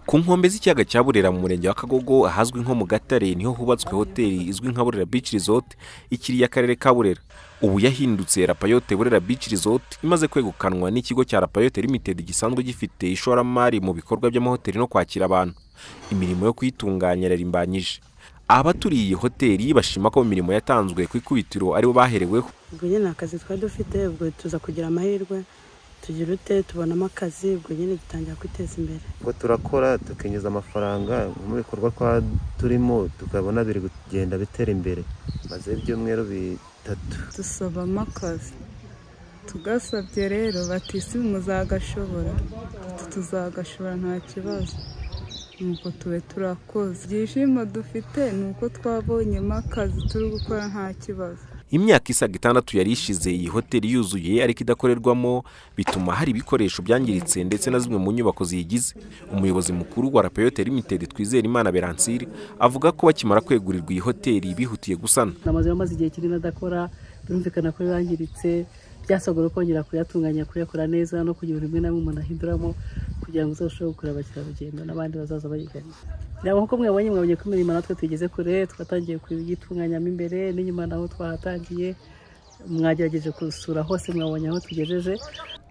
Ku nkombe z'ikiyaga cya Burera mu murenge wa Kagogo ahazwi nko mu Gatare niho hubatswe hoteli izwi nka Burera Beach Resort ikiriye akarere ka Burera. Ubu yahindutse Rapayote Burera Beach Resort imaze kwegukanwa n'ikigo cya Rapayote Limited gisanzwe gifite ishoramari mu bikorwa by'amahoteli no kwakira abantu. Imirimo yo kuyitunganya irarimbanyije. Abaturiye iyi hoteli bashima ko imirimo yatanzwe ku ikubitiro aribo bahereweho. Ubwo nyine akazi twari dufite, ubwo tuza kugira amahirwe tugira ute tubonamo akazi, ubwo nyine dutangira kwiteza imbere. Ubwo turakora tukinyuza amafaranga mu bikorwa kwa turimo tukabona biri kugenda bitera imbere. Maze ibyumweru bitatu dusabamo akazi, tugasabye rero batisi muzagashobora, tuzagashobora nta kibazo. Nuko tube turakoze. Ibyishimo dufite nuko twabonyemo akazi turi gukora nta kibazo. Imyaka isaga 6 yari ishize iyi hoteli yuzuye ariko idakorerwamo, bituma hari ibikoresho byangiritse ndetse na zimwe mu nyubako ziyigize. Umuyobozi mukuru wa Rapayote Limited Twizerimana Beransire avuga ko bakimara kwegurirwa iyi hoteli bihutiye gusana. Amazu yamaze igihe kinini adakora, birumvikana ko yangiritse, byasabwa kongera kuyatunganya, kuyakora neza no kugira bimwe na bimwe umuntu ahinduramo kugira ngo uzashobore gukora abakerarugendo n'abandi bazaza bayigana. Nkuko mwabonye ko imirimo natwe tugeze kure, twatangiye kuyitunganyamo imbere n'inyuma naho twahatangiye, mwagerageje gusura hose mwabonye aho tugejeje.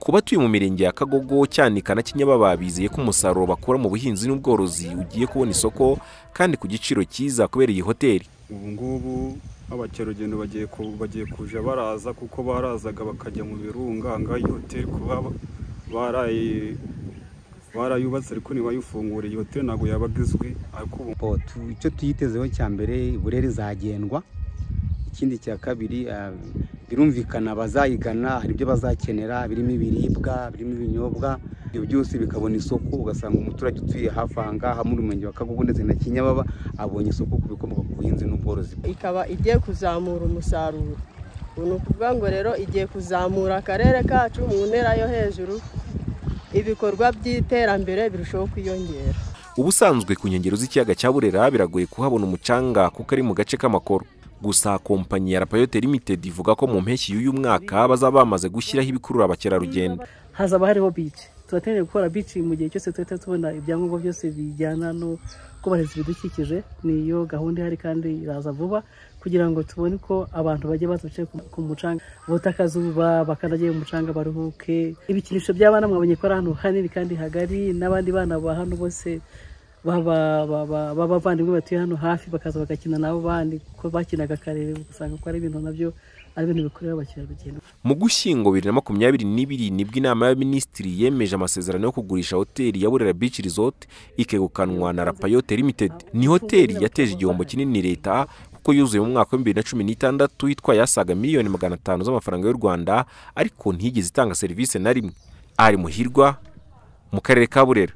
Ku batuye mu mirenge ya Kagogo, Cyanika na Kinyababa bizeye ko umusaruro bakura mu buhinzi n'ubworozi ugiye kubona isoko kandi ku giciro cyiza kubera iyi hoteli. Ubu ngubu abakerarugendo bagiye kuja baraza, kuko barazaga bakajya mu birunga. Ngaho iyi hoteli kuba barayubatse ariko ntibayifungure, iyi hoteli ntabwo yabaga izwi. Ariko ubu icyo tuyitezeho cya mbere, Burera izagendwa. Ikindi cya kabiri, birumvikana bazayigana hari ibyo bazakenera, birimo ibiribwa, birimo ibinyobwa, ibyo byose bikabona isoko. Ugasanga umuturage utuye hafi aha ngaha muri murenge wa Kagogo ndetse na Kinyababa abonye isoko ku bikomoka ku buhinzi n'ubworozi. Ikaba igiye kuzamura umusaruro, ni ukuvuga ngo rero igiye kuzamura akarere kacu mu ntera yo hejuru, ibikorwa by'iterambere birushaho kwiyongera. Ubusanzwe ku nkengero z'ikiyaga cya Burera biragoye kuhabona umucanga kuko ari mu gace k'amakoro. Gusa kompanyi ya Rapayote Limited ivuga ko mu mpeshyi y'uyu mwaka bazaba bamaze gushyiraho ibikurura abakerarugendo. Hazaba hariho beach, turateganya gukora beach mu gihe cyose tuhita tubona ibyangombwa byose bijyana no kubahiriza ibidukikije. Niyo gahunda ihari kandi iraza vuba kugira ngo tubone ko abantu bajye baza bicaye ku mucanga, bota akazuba, bakandagiye mu mucanga baruhuke. Ibikinisho by'abana mwabonye ko ari ahantu hanini kandi hagari, n'abandi bana ba hano bose b'abavandimwe batuye hano hafi bakaza bagakina nabo bandi kuko bakinaga kare, ugasanga ko ari ibintu nabyo ari ibintu bikurura abakerarugendo. Mu Gushyingo 2022 nibwo inama y'abaminisitiri yemeje amasezerano yo kugurisha hoteli ya Burera Beach Resort ikegukanwa na Rapayote Limited. Ni hoteli yateje igihombo kinini leta kuko yuzuye mu mwaka wa 2016 itwaye asaga miliyoni 500 z'amafaranga y'u Rwanda, ariko ntiyigeze itanga serivisi na rimwe. Ari Muhirwa mu karere ka Burera.